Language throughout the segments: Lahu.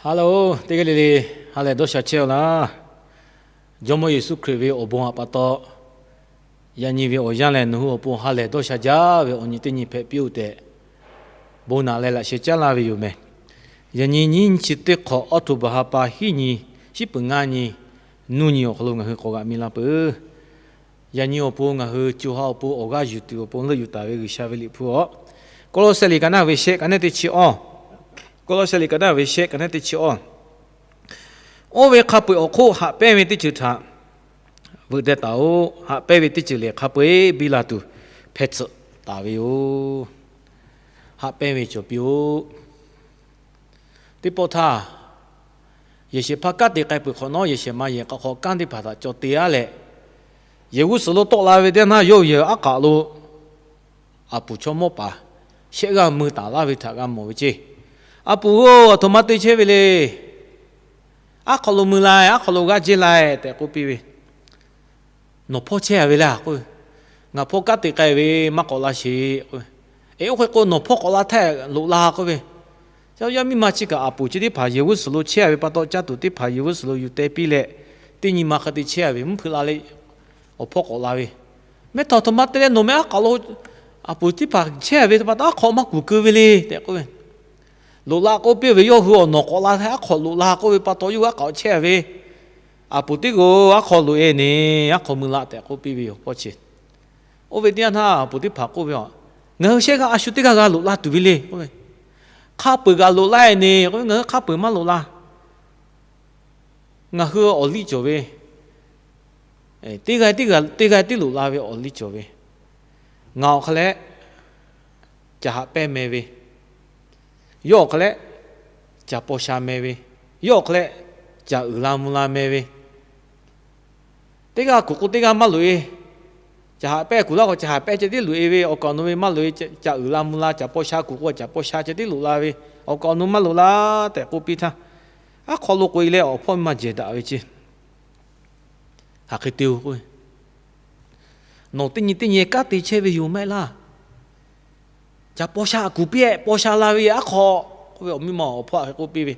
Hello, teˇ g'aˇ le le, ha lehˬ dawˇ sha chehˇ-oˬ laˇ. Jawˇmawˇ Yeˍsuˆ Hkriꞈ ve awˬ bon htaꞈ pa taw, yaꞈ nyi ve awˬ yanˇ lehˬ, nawˬ hui awˬ pon ha lehˬ dawˇ sha jaˇ ve awˬ nyi teˇ nyi hpehꞈ piˇ-oˆ tehꞈ, bon naꞈ leh laꞈ sheh caˉ laˇ ve yoˬ meh. Yaꞈ nyi nyiˇ chi teˇ hk'awꞈ October ha pa hiˉ nyi, shiˉ peuˬ ngaˇ nyi, nuˇ nyi awˬ hk'aw lo ngaˬ hui k'awꞈ g'aꞈ mi la peuˬ. Yaꞈ nyi awˬ pon ngaˬ hui co ha awˬ pon awˬ g'aˇ yuˬ tuˬ awˬ pon leuˆ yuˬ taˍ ve G'uiˬsha ve liꞈ hpu aw, Kawˇlawˇsehꞈ liꞈ ka naˆ ve shehˆ, ka neˆ teˇ chi awˇ. Kawˇlawˇsehꞈ liꞈ ka naˆ ve shehˆ, ka neˆ teˇ chi awˇ. Oˇ ve hk'a peu-eˬ awˬ hk'oˆ haꞈ pehnˇ ve teˇ ceuˬ htaꞈ veuꞈ deh taˍ-oꞈ. Haꞈ pehnˇ ve teˇ ceuˬ lehˬ, hk'a peu-eˬ biˇ la tuˬ hpehꞈ tsuhꞈ taˍ ve yoˬ. Haꞈ pehnˇ ve cawˬ piˇ-oˆ. Teˇ pawˆ htaˇ, yehˬ shehˍ hpaˇ kanˉ te k'ai peuˬ hk'awꞈ nawˉ, yehˬ shehˍ ma yehˬ k'a hk'aw kanˉ teˇ hpaˍ htaꞈ caw te-a leh, yehˬ g'uˇ suhˍ lo tawˆ la ve teˇ yanˇ htaˇ, yawˇ hui yehˬ aˉ k'aꞈ lo aˍ puˍ chaw mawˇ paˍ shehˆ g'aˇ mui taˍ laˇ ve htaꞈ g'a mawˬ ve ceˇ. Aˍ puˍ-oˬ, aˬ htoꞈ ma te chehˇ ve le. Aˉ hk'aw lo mui la-e, aˉ hk'aw lo g'aˇ jehˇ la-e tehꞈ k'oˆ piˇ ve. Nawˬ hpawˇ chehˇ-a ve le k'oˆ ve. Ngaˬ hpawˇ kanˉ te k'ai ve, maˇ k'awꞈ la sheˍ k'oˆ ve. Eˬ, oˇ hk'e k'o nawˬ hpawˇ k'awꞈ la htaˇ loꞈ la k'oˆ ve. Yaˇ miˇ ma chi kaꞈ aˍ puˍ chi teˇ hpaˍ yehˬ g'uˇ suhˍ lo chehˇ-a ve pa taw, caˇ tuˬ teˇ hpaˍ yehˬ g'uˇ suhˍ lo yuˬ teh piˇ leh, teˇ nyi ma hk'a te chehˇ-a ve, mvuhˇ hpeuꞈ la leh awˬ hpawˇ k'awꞈ la ve. Mehˉ htaꞈ aˬ htoꞈ ma te leh nawˬ mehˉ aˉ k'aꞈ lo aˍ puˍ teˇ hpaˍ chehˇ-a ve pa taw, aˉ hk'aw maˇ kuˬ keu ve le tehꞈ k'oˆ ve. Loꞈ la k'oˆ piˇ ve, yawˇ hui awˬ nawˬ k'awꞈ la htaˇ aˉ hk'aw loꞈ la k'oˆ ve pa taw, yawˇ hui aˉ k'aꞈ chehˇ-a ve. Aˍ puˍ teˇ g'aˇ-oˬ, aˉ hk'aw loꞈ-e ne, aˉ hk'aw mui la tehꞈ k'oˆ piˇ ve yoˬ hpawˇ chi. Oˇ ve teˇ yanˇ htaˇ aˍ puˍ teˇ hpaˍ k'oˆ ve, Ngaˬ hui shehˆ g'aˇ a shu teˇ g'aˇ g'a loꞈ la tuˬ ve le k'oˆ ve. Hk'a peu-eˬ g'a loꞈ la-e ne k'oˆ ve, ngaˬ hui hk'a peu-eˬ maˇ loꞈ la. Ngaˬ hui awˬ liˇ cawˬ ve, teˇ g'aˇ teˇ g'aˇ teˇ loꞈ la ve awˬ liˇ cawˬ ve. Ngaˬ awˬ hk'a leh caˬ haꞈ pehnˇ meh ve, yawˇ awˬ hk'a leh caˬ paw sha meh ve, yawˇ awˬ hk'a leh caˬ uiˍ la mvuh la meh ve, teˇ g'aˇ kuˬ k'o teˇ g'aˇ maˇ loꞈ-e. Caˬ haꞈ pehnˇ kuˬ laˇ k'o, caˬ haꞈ pehnˇ ceh tiˉ loꞈ-e ve, awˬ kaˍ awˬ nu ve maˇ loꞈ-e. Caˬ uiˍ la mvuh la, caˬ paw sha kuˬ k'o, caˬ paw sha ceh tiˉ loꞈ la ve, awˬ kaˍ awˬ nu maˇ loꞈ la tehꞈ k'oˆ piˇ htaˇ, aˉ hk'aw lo k'oꞈ-e leh awˬ hpawˇ maˇ jehˬ daꞈ ve ceˇ. Hk'aˬ hk'e te-o k'oˆ ve, Nawˬ teˇ nyi teˇ nyi kanˉ te chehˇ ve yoˬ maˇ heˆ laˇ. Caˬ paw sha kuˬ piˇ-eˬ, paw sha la ve aˉ hk'aw k'oˆ ve, awˬ miˇ ma awˬ hpawˇ hk'e k'oˆ piˇ ve.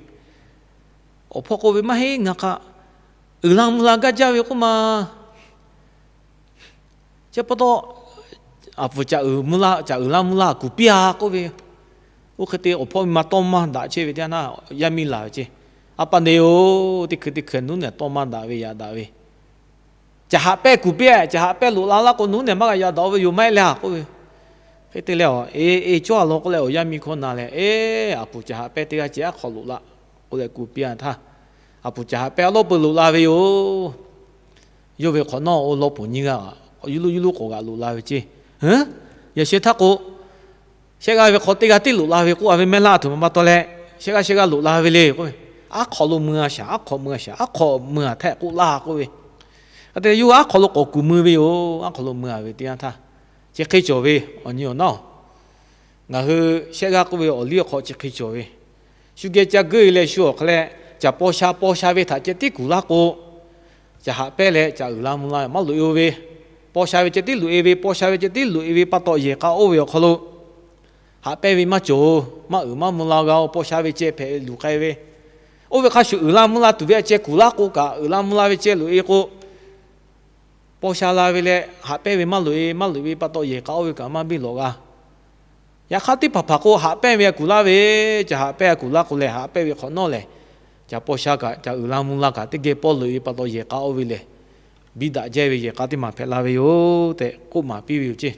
Awˬ hpawˇ k'oˆ ve, Maˇ heˆ, ngaˬ kaꞈ uiˍ la mvuh la gaˇ jaˇ ve k'oˆ ma. Chi pa taw, aˍ puˍ caˬ uiˍ mvuh la, caˬ uiˍ la mvuh la kuˬ piˇ-a k'oˆ ve. Oˇ hk'e te awˬ hpawˇ miˇ ma tawˇ maˇ daꞈ chehˇ ve teˇ yanˇ htaˇ, yaˇ miˇ laˬ ve ceˇ, A pa neˬ-oˬ, teˇ hkui teˇ hkui nuˉ nehˬ tawˇ maˇ daꞈ ve yaꞈ daꞈ ve, caˬ haꞈ pehnˇ kuˬ piˇ-eˬ, caˬ haꞈ pehnˇ loꞈ la laˇ k'o, nuˉ nehˬ maˇ g'a yaꞈ daꞈ-o ve yoˬ maˇ heˆ le k'oˆ ve. Hk'e te leh, Eˬ, eˬ, cawˇ-a law k'oˆ leh awˬ yaˇ miˇ hkawˇ na leh, Eˬ, aˍ puˍ caˬ haꞈ pehnˇ teˇ g'aˇ ceh aˉ hk'aw loꞈ la k'oˆ leh kuˬ piˇ-a htaˇ, aˍ puˍ caˬ haꞈ pehnˇ a lawˉ peu loꞈ la ve yoˬ. Yawˇ ve hk'awꞈ nawˉ oˇ lawˇ puˍ nyiˇ g'aˇ yawˇ lo yawˇ lo k'awꞈ g'aꞈ loꞈ la ve ceˇ. Yaꞈ sheh htaˇ k'o, shehˆ g'aˇ ve hk'aw teˇ g'aˇ tiˉ loꞈ la ve k'oˆ-a ve mehˆ laˇ, aˬ htoꞈ ma pa taw leh, shehˆ g'aˇ shehˆ g'aˇ loꞈ la ve le k'oˆ ve. Aˉ hk'aw lo mui-a shaˍ, aˉ hk'aw mui-a shaˍ, aˉ hk'aw mui-a htaˇ k'oˆ laˇ k'oˆ ve. Hk'e te leh yawˇ aˉ hk'aw lo k'awꞈ kuˬ mui ve yoˬ. Aˉ hk'aw lo mui-a ve teˇ yanˇ htaˇ, chi hk'e cawˬ ve awˬ nyi awˬ naˉ-oˬ, ngaˬ hui shehˆ g'aˇ k'oˆ ve awˬ liˇ awˬ hk'aw chi hk'e cawˬ ve, shu geh ca geuˆ-e leh shu awˬ hk'a leh, caˬ paw sha paw sha ve htaꞈ ceh tiˉ kuˬ laˇ k'o, caˬ haꞈ pehnˇ leh caˬ uiˍ la mvuh la maˇ loꞈ-e-o ve, paw sha ve ceh tiˉ loꞈ-e ve, paw sha ve ceh tiˉ loꞈ-e ve pa taw yehˬ k'a oˇ ve awˬ hk'aw lo haꞈ pehnˇ ve maˇ cawˬ-o. Maˇ uiˍ maˇ mvuh la g'a-o, paw sha ve ceh hpehꞈ luˬ k'ai ve. Oˇ ve hk'a shuˍ uiˍ la mvuh la tuˬ ve a ceh kuˬ laˇ k'o kaꞈ, uiˍ la mvuh la ve ceh loꞈ-e k'o, paw sha la ve leh haꞈ pehnˇ ve maˇ loꞈ-e, maˇ loꞈ-e ve pa taw yehˬ k'a oˇ ve kaꞈ maˇ biˇ lawꞈ g'a. Yaꞈ hk'aˇ teˇ hpaˍ hpaˍ k'o, haꞈ pehnˇ ve kuˬ laˇ ve, caˬ haꞈ pehnˇ kuˬ laˇ k'o lehˬ, haꞈ pehnˇ ve hk'awꞈ nawˉ lehˬ, caˬ paw sha kaꞈ caˬ uiˍ la mvuh la kaꞈ teˇ geh pawˇ loꞈ-e pa taw yehˬ k'a oˇ ve lehˬ, biˇ daꞈ jaˇ ve yehˬ k'a teˇ maˬ hpehꞈ la ve yoˬ tehꞈ k'oˆ maˍ piˇ ve yoˬ ceˇ.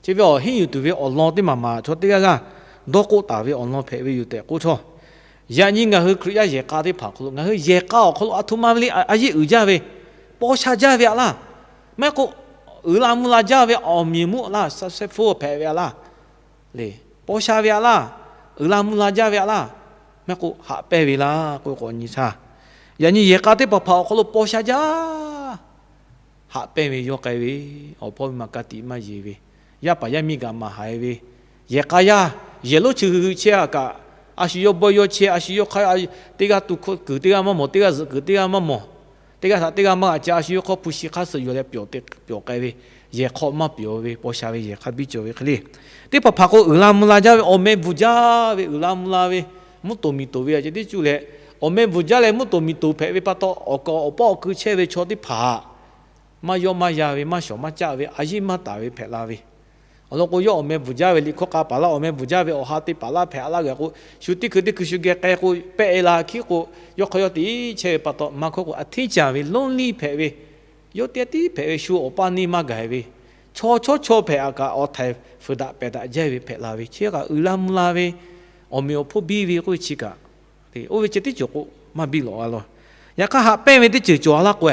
Chi ve awˬ henˇ yuˬ tuˬ ve awˬ lawn teˇ maˬ maˬ chaw teˇ g'aˇ g'aˇ dawˇ k'oˆ taˍ ve awˬ lawn hpehꞈ ve yoˬ tehꞈ k'oˆ htawˇ, yaꞈ nyi ngaˬ hui Hkriꞈ yaˇ yehˬ k'a teˇ hpaˍ awˬ hk'aw lo, ngaˬ hui yehˬ k'a awˬ hk'aw lo aˬ htoꞈ ma ve le a yeˇ uiˍ jaˇ ve, paw sha jaˇ ve a laˇ. Maˇ heˆ k'o, uiˍ la mvuh la jaˇ ve awˬ miˬ mvuhˇ a laˇ, successful hpehꞈ ve a laˇ. Paw sha ve a laˇ, uiˍ la mvuh la jaˇ ve a laˇ, maˇ heˆ k'o haꞈ pehnˇ ve laˇ k'oˆ ve k'awꞈ nyi htaˇ, yaꞈ nyi yehˬ k'a teˇ hpaˍ hpaˍ awˬ hk'aw lo paw sha jaˇ. Haꞈ pehnˇ ve yawˇ k'ai ve, awˬ hpawˇ ve maˬ ka tiꞈ maˇ yeˬ ve, yaˇ paˍ yaˇ miˇ gaꞈ maˍ haiˬ ve, yehˬ k'a yaˇ, yehˬ lonˉ chi hui hui chehˇ-a kaꞈ, a shu yawˇ bawehˇ yawˇ chehˇ, a shu yawˇ hk'aˇ teˇ g'aˇ tu hkawˇ kuiˬ teˇ g'aˇ maˇ mawˬ, teˇ g'aˇ zuhꞈ kuiˬ teˇ g'aˇ maˇ mawˬ, teˇ g'aˇ htaꞈ teˇ g'aˇ maˇ g'a ca, a shu yawˇ hk'aˇ hpu shi hk'aˇ suh yuˬ leh pyawˬ k'ai ve, yehˬ hk'aw maˇ pyawˬ ve paw sha ve yehˬ hk'a biˇ cawˬ ve hk'e le. Teˇ hpaˍ hpaˍ k'o uiˍ la mvuh la jaˇ ve, awˬ meh bvuhˬ jaˇ ve uiˍ la mvuh la ve, mvuhˇ toˍ miˬ toˍ ve a ceh tiˉ cuˇ leh, Awˬ meh bvuhˬ jaˇ leh mvuhˇ toˍ miˬ toˍ hpehꞈ ve pa taw, awˬ kaˍ awˬ pawˆ awˬ keu chehˇ ve chaw teˇ hpaˍ maˇ yawˇ maˇ yaˇ ve, maˇ shawˍ maˇ caˆ ve, a yiˉ maˇ taˍ ve hpehꞈ la ve. Awˬ lawn k'o, yawˇ awˬ meh bvuhˬ jaˇ ve liꞈ hkawˇ k'a paˍ laˇ, awˬ meh bvuhˬ jaˇ ve awˬ ha teˇ paˍ laˇ hpehꞈ a laˇ g'a k'o, shu teˇ hkui teˇ hkui shu geh k'ai k'o, pehˆ e la hkiˉ k'o, yawˇ hk'aw yawˇ te chehˇ ve pa taw, maˇ hkawˇ k'o, a hteˇ caˍ ve lonely hpehꞈ ve, yawˇ teˇ g'aˇ tiˉ hpehꞈ ve, shu awˬ paˇ neˇ maˇ gaˬ ve, chaw chawˇ chaw hpehꞈ a kaꞈ awˬ htaiˍ fuiˍ daꞈ pehˬ daꞈ jaˇ ve hpehꞈ la ve, chi kaꞈ uiˍ la mvuh la ve, awˬ meꞈ awˬ hponˇ biˇ ve k'oˆ ve chi kaꞈ, oˇ ve ceh tiˉ cawˬ k'o, maˇ biˇ lawꞈ a law. Yaꞈ hk'aˇ, haꞈ pehnˇ ve teˇ ceuˬ cawˬ a laˇ k'o,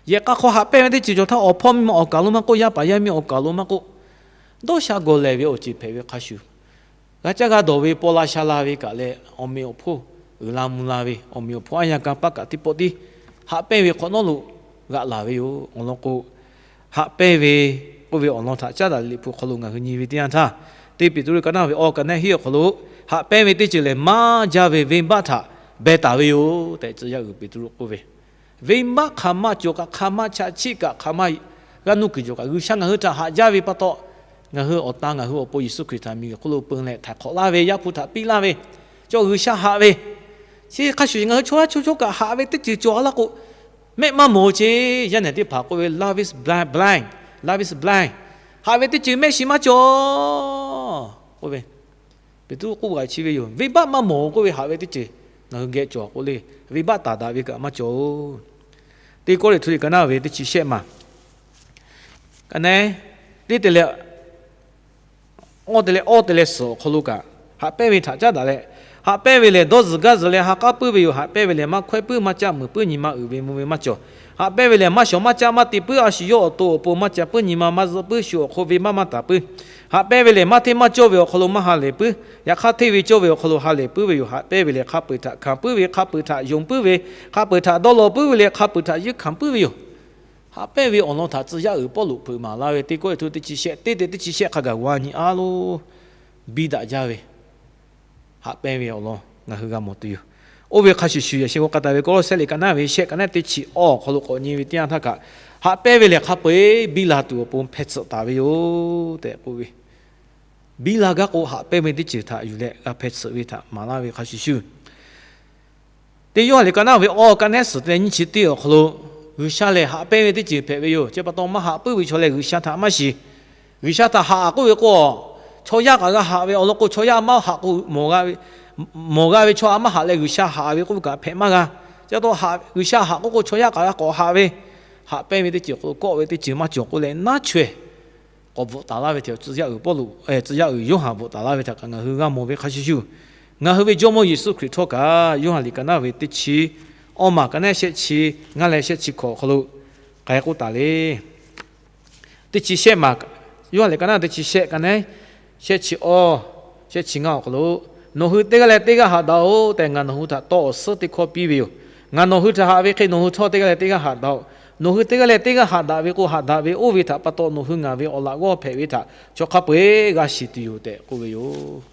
yehˬ k'a hk'aw haꞈ pehnˇ ve teˇ ceuˬ cawˬ htaˇ, awˬ hpawˇ miˇ ma awˬ kaˍ lo maˇ k'oˆ, yaˇ paˍ yaˇ miˇ awˬ kaˍ lo maˇ k'oˆ, dawˇ sha gawˬ lehˬ ve awˬ ceuˬ hpehꞈ ve hk'a shuˍ, g'a caˇ g'a dawˬ ve paw la sha la ve kaꞈ leh, awˬ meꞈ awˬ hponˇ uiˍ la mvuh la ve, awˬ meꞈ awˬ hponˇ aˉ yanˇ kanˇ paˆ kaꞈ teˇ pawˆ tiˉ haꞈ pehnˇ ve hk'awꞈ nawˉ lo g'aꞈ laˬ ve yoˬ. Awˬ lawn k'o, haꞈ pehnˇ ve k'oˆ ve awˬ lawn htaꞈ caˉ daꞈ Liꞈ hpu hk'aw lo ngaˬ hui nyi ve teˇ yanˇ htaˇ, teˇ Peˍtruˆ ka naˇ ve awˬ ka naˆ hiˆ awˬ hk'aw lo, haꞈ pehnˇ ve teˇ ceuˬ lehˬ maˇ jaˇ ve venˇbaˆ htaꞈ beh taˍ ve yoˬ tehꞈ, tcuh yaˇ uiˍ Peˍtruˆ k'oˆ ve, venˇbaˆ hk'aˬ ma cawˬ kaꞈ, hk'aˬ ma chaꞈ chiˆ kaꞈ, hk'aˬ ma g'aˇ nuˇ kuiˬ cawˬ kaꞈ, G'uiˬsha ngaˬ hui htaꞈ haꞈ jaˇ ve pa taw, ngaˬ hui awˬ tan ngaˬ hui awˬ pon Yeˍsuˆ Hkriꞈ htaꞈ miˬguiˬ hk'oˆ lo peu leh htaiˍ hk'awꞈ laˇ ve, Yaˇ hpu htaꞈ piˇ laˇ ve, cawˬ G'uiˬsha haꞈ ve. Chi hk'a shuˍ ngaˬ hui chaw yaˇ chaw cawˇ kaꞈ haꞈ ve teˇ ceuˬ cawˬ a laˇ k'o, mehˆ maˇ mawˬ ce. Yaˇ nehˬ teˇ hpaˍ k'oˆ ve, love is blind, blind, love is blind. Haꞈ ve teˇ ceuˬ mehˆ shiˍ maˇ cawˬ k'oˆ ve, Peˍtruˆ k'oˆ g'a chi ve yoˬ. Venˇbaˆ maˇ mawˬ k'oˆ ve haꞈ ve teˇ ceuˬ ngaˬ hui geh cawˬ k'o le, venˇbaˆ taˍ daꞈ ve kaꞈ maˇ cawˬ-oˬ. Teˇ Kawˇrenˍhtuˆ liꞈ ka naˇ ve teˇ chi shehˆ ma, ka naˉ teˇ te leh awˇ te leh awˇ te leh suhˍ awˬ hk'aw lo kaꞈ, haꞈ pehnˇ ve htaꞈ caˉ daꞈ leh, haꞈ pehnˇ ve lehˬ dawˇ zuhˬ gaˇ zuhˬ leh ha k'aˉ puiˉ ve yoˬ. Haꞈ pehnˇ ve lehˬ maˇ hkawehˇ puiˉ, maˇ caˆ muiˬ puiˉ, nyi ma uiˍ ve mvuh ve maˇ cawˬ. Haꞈ pehnˇ ve lehˬ maˇ shawˍ maˇ caˆ maˇ te puiˉ, a shu yawˇ awˬ to awˬ pon maˇ ca puiˉ, nyi ma maˇ zuhˆ puiˉ, shu awˬ hk'oˆ ve maˇ maˇ taˍ puiˉ. Haꞈ pehnˇ ve lehˬ maˇ hteˇ maˇ cawˇ ve awˬ hk'aw lo maˇ ha lehˬ puiˉ, yaꞈ hk'aˇ hteˇ ve cawˇ ve awˬ hk'aw lo ha lehˬ puiˉ ve yoˬ. Haꞈ pehnˇ ve lehˬ hk'a peu-eˬ htaꞈ hkanˍ puiˉ ve, hk'a peu-eˬ htaꞈ yonˍ puiˉ ve, hk'a peu-eˬ htaꞈ dawˇ law puiˉ ve leh hk'a peu-eˬ htaꞈ yeunˇ hkanˍ puiˉ ve yoˬ. Haꞈ pehnˇ ve awˬ lawn htaꞈ tcuh yaˇ uiˍ Pawˇluꞈ hpeuꞈ maˍ laˇ ve teˇ kawˇ e htu teˇ chi shehˆ teˇ te teˇ chi shehˆ hk'a gaˬ g'a nyi a loˬ. Biˇ daꞈ jaˇ ve haꞈ pehnˇ ve awˬ lawn ngaˬ hui g'a mawˬ tuˬ yoˬ. Oˇ ve hk'a shuˍ shuˍ, yaꞈ sheh k'o k'a taˍ ve Kawˇlawˇsehˇ liꞈ ka naˉ ve shehˆ ka naˉ teˇ chi awˇ awˬ hk'aw lo k'awꞈ nyi ve teˇ yanˇ htaˇ kaꞈ, haꞈ pehnˇ ve lehˬ hk'a peu-eˬ biˇ la tuˬ awˬ pon hpeh tsuhꞈ taˍ ve yoˬ tehꞈ k'oˆ ve, biˇ la gaˇ k'o haꞈ pehnˇ ve teˇ ceuˬ htaꞈ yuˬ leh g'a hpeh tsuhꞈ ve htaꞈ maˍ laˇ ve hk'a shuˍ shuˍ, teˇ Yoˇhanˬ liꞈ ka naˉ ve awˇ ka naˉ suhˍ te leh nyiˇ chi teˇ awˬ hk'aw lo, G'uiˬsha lehˬ haꞈ pehnˇ ve teˇ ceuˬ hpehꞈ ve yoˬ. Chi pa taw maˇ haꞈ puiˉ ve chaw lehˬ G'uiˬsha htaꞈ maˇ shiˍ. G'uiˬsha htaꞈ haꞈ k'oˆ ve k'o, chaw yaˇ kaꞈ g'a haꞈ ve awˬ lawn k'o, chaw yaˇ maˇ haꞈ k'o mawˬ g'a ve, mawˬ g'a ve chaw a maˇ haꞈ leh G'uiˬsha haꞈ ve k'oˆ ve kaꞈ hpehꞈ maˇ g'a. Chi pa taw G'uiˬsha haꞈ k'oˆ k'o chaw yaˇ kaꞈ g'a k'awꞈ haꞈ ve, haꞈ pehnˇ ve teˇ ceuˬ k'o kawˆ ve teˇ ceuˬ maˇ cawˬ k'oˆ leh naˉ chaweh k'awꞈ bvuhꞈ taˍ laˇ ve htaꞈ tcuh yaˇ uiˍ Pawˇluꞈ, tcuh yaˇ uiˍ Yoˇhanˬ bvuhꞈ taˍ laˇ ve htaꞈ kaꞈ ngaˬ hui g'a mawˬ ve hk'a shuˍ shuˍ, ngaˬ hui ve Jawˇmawˇ Yeˍsuˆ Hkriꞈ htawˇ kaꞈ Yoˇhanˬ liꞈ ka naˉ ve teˇ chi awˇ maˬ ka naˉ shehˆ chi ngaˇ leh shehˆ chi hkawꞈ awˬ hk'aw lo k'ai k'oˆ taˍ le. Teˇ chi shehˆ maˬ, Yoˇhanˬ liꞈ ka naˉ teˇ chi shehˆ ka naˉ shehˆ chi awˇ, shehˆ chi ngaˇ awˬ hk'aw lo, nawˬ hui teˇ g'aˇ leh teˇ g'aˇ haꞈ daꞈ-oꞈ tehꞈ ngaˬ nawˬ hui htaꞈ tawˇ awˬ suhˉ teˇ hkawˇ piˇ ve yoˬ. Ngaˬ nawˬ hui htaꞈ haꞈ ve hk'e nawˬ hui htawˇ teˇ g'aˇ leh teˇ g'aˇ haꞈ daꞈ-oꞈ. Nawˬ hui teˇ g'aˇ leh teˇ g'aˇ haꞈ daꞈ ve k'o, haꞈ daꞈ ve oˇ ve htaꞈ pa taw nawˬ hui ngaˬ ve awˬ laꞈ g'awˇ hpehꞈ ve htaꞈ chaw hk'a peu-eˬ g'a shiˍ tuˬ yoˬ tehꞈ k'oˆ ve yoˬ.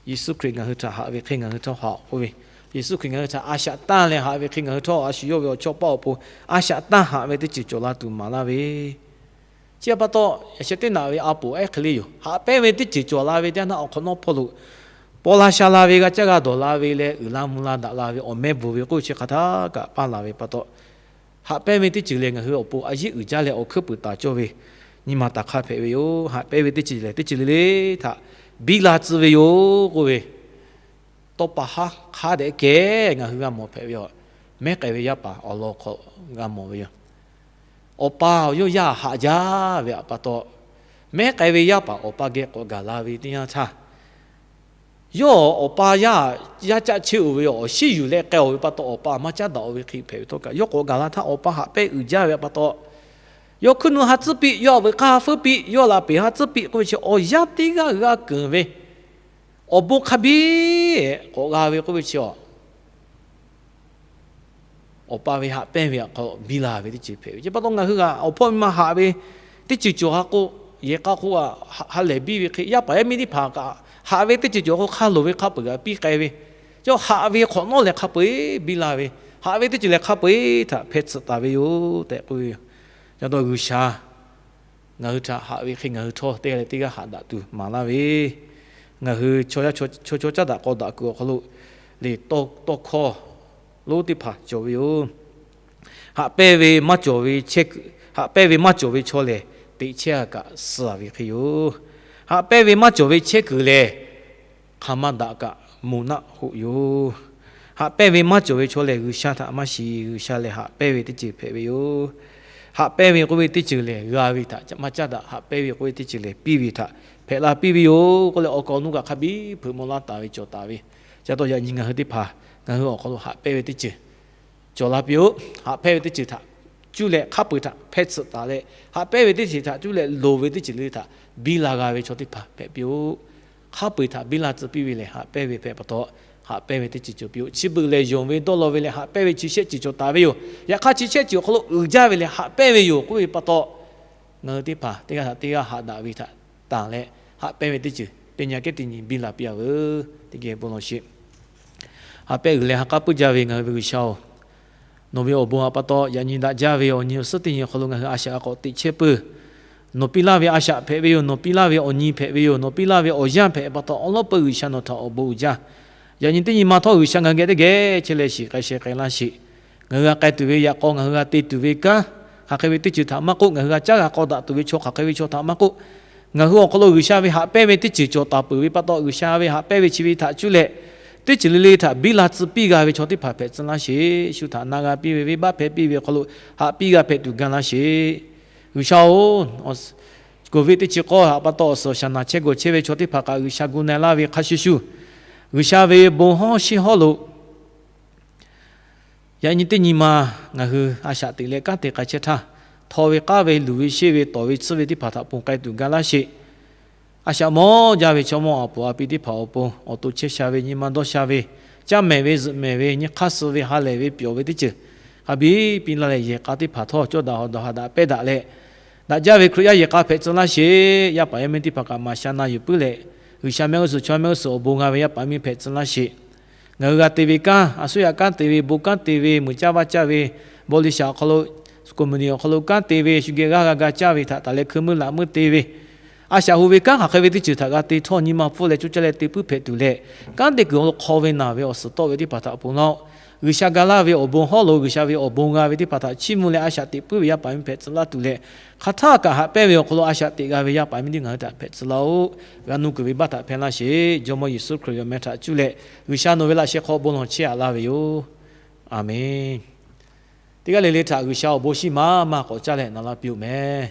Yeˍsuˆ Hkriꞈ ngaˬ hui htaꞈ haꞈ ve hk'e ngaˬ hui htawˇ haꞈ k'oˆ ve, Yeˍsuˆ Hkriꞈ ngaˬ hui htaꞈ a shaꞈ tanˇ leh haꞈ ve hk'e ngaˬ hui htawˇ a shu yawˇ ve awˬ chawˇ paˇ awˬ pon a shaꞈ tanˇ haꞈ ve teˇ ceuˬ cawˬ la tuˬ maˍ laˇ ve, chi pa taw yaꞈ sheh teˇ naꞈ ve a poˍ ehˉ hk'e le yoˬ. Haꞈ pehnˇ ve teˇ ceuˬ cawˬ la ve teˇ yanˇ htaˇ awˬ hk'awꞈ nawˉ hpawˇ lo paw la sha la ve, g'a caˇ g'a dawˬ la ve leh uiˍ la mvuh la daꞈ la ve awˬ meh bvuhˬ ve k'oˆ chi hk'a htaˇ kaꞈ paˇ laˬ ve pa taw, haꞈ pehnˇ ve teˇ ceuˬ lehˬ ngaˬ hui awˬ pon a yiˉ uiˍ jaˇ leh awˬ hkuiˉ puiˍ taˍ cawˇ ve nyi ma taˍ hk'aˇ hpehꞈ ve yoˬ. Haꞈ pehnˇ ve teˇ ceuˬ lehˬ teˇ ceuˬ le le htaꞈ biˇ la tcuh ve yoˬ k'oˆ ve, tawˇ pa haˉ hk'aˉ dehꞈ kehˬ ngaˬ hui g'a mawˬ hpehꞈ ve yoˬ. Mehˉ k'ai ve yaˇ paˍ awˬ lawn hk'aw g'a mawˬ ve yoˬ. Awˬ pa yawˇ yaˇ haꞈ jaˇ ve pa taw, mehˉ k'ai ve yaˇ paˍ awˬ pa geh k'awꞈ gaˬ la ve teˇ yanˇ htaˇ, yawˇ awˬ pa yaˇ, yaˇ caˆ chehˇ-oˬ ve awˬ shinˉ yuˬ leh k'ai-oˬ ve pa taw, awˬ pa maˇ caˉ daꞈ-oˬ ve hk'e hpehꞈ ve htawˇ kaꞈ, yawˇ k'awꞈ gaˬ la htaˇ awˬ pa haꞈ pehnˇ uiˍ jaˇ ve pa taw, yawˇ hkuiˉ nuˇ ha tcuhˉ piˇ, yawˇ a veuꞈ k'aˇ ha feuˉ piˇ, yawˇ laꞈ peˍ ha tcuhˉ piˇ k'oˆ ve chi awˬ yanˇ teˇ g'aˇ g'a keunˍ ve awˬ bon hk'a biˇ k'awꞈ g'a ve k'oˆ ve chi a Awˬ pa ve haꞈ pehnˇ ve awˬ hk'aw biˇ la ve teˇ ceuˬ hpehꞈ ve. Chi pa taw ngaˬ hui g'a awˬ hpawˇ miˇ ma haꞈ ve teˇ ceuˬ cawˬ ha k'o, yehˬ k'a hk'oˆ a ha lehˬ biˇ ve hk'e, yaˇ paˍ yaˇ miˇ teˇ hpaˍ kaꞈ haꞈ ve teˇ ceuˬ cawˬ k'o hk'a loˍ ve hk'a peu-eˬ g'a piˇ k'ai ve. Chi haꞈ ve hk'awꞈ nawˉ leh hk'a peu-eˬ biˇ la ve, haꞈ ve teˇ ceuˬ lehˬ hk'a peu-eˬ htaꞈ hpeh tsuhꞈ taˍ ve yoˬ tehꞈ k'oˆ ve yoˬ. Ca taw G'uiˬsha ngaˬ hui htaꞈ haꞈ ve hk'e ngaˬ hui htawˇ teˇ g'aˇ leh teˇ g'aˇ haꞈ daꞈ tuˬ maˍ laˇ ve, ngaˬ hui chaw yaˇ chaw chaw caˉ daꞈ k'aw daꞈ kuiˬ awˬ hk'aw lo lehˬ tawˇ hkawˇ lonˉ teˇ hpaˍ cawˬ ve yoˬ. Haꞈ pehnˇ ve maˇ cawˬ ve chehˇ kuiˬ, haꞈ pehnˇ ve maˇ cawˬ ve chaw lehˬ, teꞈ chehˇ a kaꞈ suh ve hk'e yoˬ. Haꞈ pehnˇ ve maˇ cawˬ ve chehˇ kuiˬ lehˬ, hk'aˬ ma daꞈ kaꞈ moˬ naˆ hoꞈ yoˬ. Haꞈ pehnˇ ve maˇ cawˬ ve chaw lehˬ, G'uiˬsha htaꞈ maˇ shiˍ. G'uiˬsha lehˬ haꞈ pehnˇ ve teˇ ceuˬ hpehꞈ ve yoˬ. Haꞈ pehnˇ ve k'oˆ ve teˇ ceuˬ lehˬ, g'a ve htaꞈ maˇ caˉ daꞈ. Haꞈ pehnˇ ve k'oˆ ve teˇ ceuˬ lehˬ, piˇ ve htaꞈ hpehꞈ la piˇ ve yoˬ k'oˆ leh, awˬ kaˍ awˬ nu kaꞈ hk'a biˇ hpeuꞈ maw laˇ taˍ ve cawˬ taˍ ve. Chi pa taw yaꞈ nyi ngaˬ hui teˇ hpaˍ, ngaˬ hui awˬ hk'aw lo haꞈ pehnˇ ve teˇ ceuˬ cawˬ la piˇ-oˆ. Haꞈ pehnˇ ve teˇ ceuˬ htaꞈ cuˇ leh hk'a peu-eˬ htaꞈ hpehˇ tsuhꞈ taˍ leh, haꞈ pehnˇ ve teˇ ceuˬ htaꞈ cuˇ leh loˍ ve teˇ ceuˬ le le htaꞈ biˇ la g'a ve chaw teˇ hpaˍ hpehꞈ piˇ-oˆ. Hk'a peu-eˬ htaꞈ biˇ la tcuh piˇ ve lehˬ, haꞈ pehnˇ ve hpehꞈ pa taw, haꞈ pehnˇ ve teˇ ceuˬ cawˬ piˇ-oˆ. Chi beuꞈ lehˬ, yonˍ ve dawˇ law ve leh haꞈ pehnˇ ve chi shehˆ ceuˬ cawˬ taˍ ve yoˬ. Yaꞈ hk'aˇ, chi shehˆ ceuˬ awˬ hk'aw lo uiˍ jaˇ ve lehˬ, haꞈ pehnˇ ve yoˬ k'oˆ ve pa taw, ngaˬ hui teˇ hpaˍ teˇ g'aˇ htaꞈ teˇ g'aˇ haꞈ daꞈ ve htaꞈ tanˬ leh, haꞈ pehnˇ ve teˇ ceuˬ teˇ nyi kehˉ teˇ nyi biˇ la piˇ-a veuˬ. Teˇ geh bon lawˬ sheˍ. Haꞈ pehnˇ g'uiˬ leh ha k'aˉ puiˉ jaˇ ve ngaˬ hui ve G'uiˬsha-oˬ, nawˬ ve awˬ bon htaꞈ pa taw, yaꞈ nyi daꞈ jaˇ ve awˬ nyi awˬ suhˉ teˇ nyi awˬ hk'aw lo ngaˬ hui a shaꞈ a k'awꞈ teꞈ chehˇ peuˬ. Nawˬ piˇ laˇ ve a shaꞈ hpehꞈ ve yoˬ. Nawˬ piˇ laˇ ve awˬ nyi hpehꞈ ve yoˬ. Nawˬ piˇ laˇ ve awˬ yanˇ hpehꞈ pa taw, awˉ lawˉ peuˇ G'uiˬsha nawˬ htaꞈ awˬ bon uiˍ jaˇ. Yaꞈ nyi teˇ nyi ma htawˇ, G'uiˬsha ngaˬ hui geh teˇ geh chehˇ leh shiˍ k'ai sheh k'ai laˇ sheˍ. Ngaˬ hui g'a k'ai tuˬ ve yaꞈ k'aw, ngaˬ hui g'a te tuˬ ve kanˉ hk'aˬ hk'e ve teˇ ceuˬ htaꞈ maˇ k'oˆ, ngaˬ hui g'a caˉ g'a k'aw daꞈ tuˬ ve chaw hk'aˬ hk'e ve chaw htaꞈ maˇ k'oˆ, ngaˬ hui awˬ hk'aw lo G'uiˬsha ve haꞈ pehnˇ ve teˇ ceuˬ cawˬ taˍ peuˬ ve pa taw, G'uiˬsha ve haꞈ pehnˇ ve chi ve htaꞈ cuˇ leh, teˇ ceuˬ le le htaꞈ biˇ la tcuh piˇ g'a ve chaw teˇ hpaˍ hpehꞈ tcuh laˇ sheˍ. Shu htaꞈ na g'a piˇ ve, venˇbaˆ hpehˇ piˇ ve awˬ hk'aw lo haꞈ piˇ g'a hpehꞈ tuˬ ga laˇ sheˍ. G'uiˬsha-oˬ, Covid teˇ chi k'awˇ htaꞈ pa taw, awˬ suhˍ awˬ shaˍ naˬ chehˇ gawˬ chehˇ ve chaw teˇ hpaˍ kaꞈ G'uiˬsha gu na-e laˇ ve hk'a shuˍ shuˍ, G'uiˬsha ve bon hawˉ shiˉ hawˉ lo yaꞈ nyi teˇ nyi ma ngaˬ hui a shaꞈ teꞈ leh kanˉ te k'ai chehˇ htaˇ, htaw ve k'aˉ ve luˬ ve sheˆ ve tawˍ ve tsuhˇ ve teˇ hpaˍ htaꞈ ponˬ k'ai tuˬ ga laˇ sheˍ. A shaꞈ mawˇ jaˇ ve chaw mawˇ a poˍ a pi teˇ hpaˍ awˬ pon awˬ to chehˇ sha ve, nyi ma dawˇ sha ve, caˇ mehˍ ve zuhꞈ mehˍ ve, nyi hk'aˇ suh ve, ha lehˬ ve, pyawˬ ve teˇ ceuˬ hk'a biˇ piˇ laˇ leh, yehˬ k'a teˇ hpaˍ htawˇ cawˇ daꞈ hawˬ daꞈ haꞈ daꞈ pehˇ daꞈ leh, daꞈ jaˇ ve Hkriꞈ yaˇ yehˬ k'a hpehꞈ tcuh laˇ sheˍ. Yaˇ paˍ yaˇ miˇ teˇ hpaˍ kaꞈ maˍ sha na yuˬ puiˉ leh, G'uiˬsha mehˆ g'uˇ suhˍ chaw mehˆ g'uˇ suhˍ awˬ bon g'a ve yaˇ paˍ yaˇ miˇ hpehꞈ tcuh laˇ sheˍ. Ngaˬ hui g'a te ve kanˉ, a suˉ yaꞈ kanˉ te ve, bon kanˉ te ve, muiˬ caˇ vaˇ caˇ ve, bawˇ liˇ shaˍ awˬ hk'aw lo, community awˬ hk'aw lo kanˉ te ve, shu geh g'aˇ g'a ga caˇ ve htaꞈ taˍ leh hkui meuˇ laꞈ meuˇ te ve, a shaꞈ hu ve kanˉ hk'aˬ hk'e ve teˇ ceuˬ htaꞈ g'a te htawˇ, nyi ma pfuhˇ leh coˇ caˇ leh te puiˉ hpehꞈ tuˬ leh, kanˉ te kuiˬ awˬ hk'aw lo hk'aw ve naˬ ve awˬ suhˍ tawˆ ve teˇ hpaˍ htaꞈ ponˬ laˇ-oˆ. G'uiˬsha ga laˇ ve awˬ bon hawˉ lo G'uiˬsha ve awˬ bon g'a ve teˇ hpaˍ htaꞈ chiˇ mvuh leh a shaꞈ teꞈ puiˉ ve yaˇ paˍ yaˇ miˇ hpehꞈ tcuh laˇ tuˬ leh, hk'aˬ htaˇ kaꞈ haꞈ pehnˇ ve awˬ hk'aw lo a shaꞈ teꞈ g'a ve yaˇ paˍ yaˇ miˇ teˇ ngaˬ hui htaꞈ hpehꞈ tcuh laˇ-oˆ. G'a nuˇ kuiˬ ve baˆ htaꞈ hpehˇ laˇ sheˍ. Jawˇmawˇ Yeˍsuˆ Hkriꞈ ve awˬ meh htaꞈ cuˇ leh, G'uiˬsha nawˬ ve laꞈ sheh hk'aw bon lawˬ chehˇ aꞈ laˇ ve yoˬ. Aˬmenˍ. Teˇ g'aˇ le le htaꞈ G'uiˬsha awˬ bon shiˉ maˇ maˇ k'awꞈ caˇ leh na laˇ piˇ-oˆ meh.